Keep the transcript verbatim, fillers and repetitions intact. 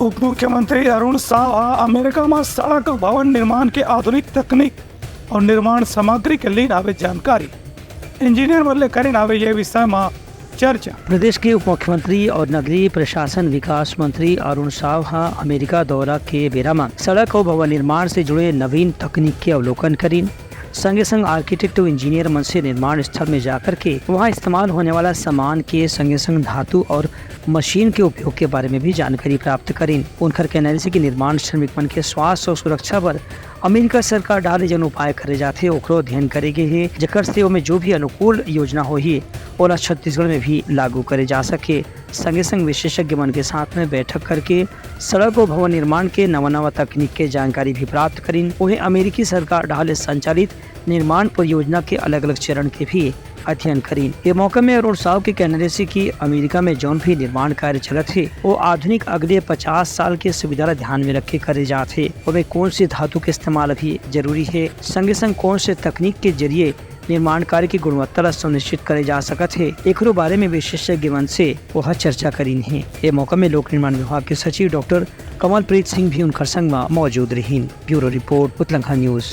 उप मुख्यमंत्री अरुण साव ह अमेरिका म सड़क अउ भवन निर्माण के आधुनिक तकनीक अउ निर्माण सामग्री के लीन आवे जानकारी इंजीनियर मन ले करिन आवे, ये विषय म चर्चा। प्रदेश के उप मुख्यमंत्री और नगरीय प्रशासन विकास मंत्री अरुण साव ह अमेरिका दौरा के बेरा म सड़क अउ भवन निर्माण से जुड़े नवीन तकनीक के अवलोकन करिन। संगे संग आर्किटेक्ट अउ इंजीनियर मन से निर्माण स्थल में जाकर के वहां इस्तेमाल होने वाला सामान के संगे संग धातु और मशीन के उपयोग के बारे में भी जानकारी प्राप्त करिन। उनकर कहना हे कि निर्माण श्रमिक मन के स्वास्थ्य और सुरक्षा बर अमेरिका सरकार डाले जन उपाय करे जाथे, ओकरो अध्ययन करे गे हे, जेकर से ओमे जो भी अनुकूल योजना होही, ओला छत्तीसगढ़ में भी लागू करे जा सके। संगे संग विशेषज्ञ मन के साथ में बैठक करके सड़क और भवन निर्माण के नवा नवा तकनीक के जानकारी भी प्राप्त करिन। उहें अमेरिकी सरकार डाले संचालित निर्माण परियोजना के अलग-अलग चरण के भी अध्ययन करिन। ये मौका में अरुण साव के कहना रहिस कि अमेरिका में जौन भी निर्माण कार्य चलत हे, वो आधुनिक अगले पचास साल के सुविधा ला ध्यान में रख के करे जात हे। ओमे कौन से धातु के इस्तेमाल अभी जरूरी हे, संगे संग कौन से तकनीक के जरिए निर्माण कार्य की गुणवत्ता ला सुनिश्चित करे जा सकत हे, एकरो बारे में विशेषज्ञ मन से ओह चर्चा करिन हे। ये मौका में लोक निर्माण विभाग के सचिव डॉक्टर कमलप्रीत सिंह भी उनकर संग म मौजूद रहिन। Bureau report, Utlangha news.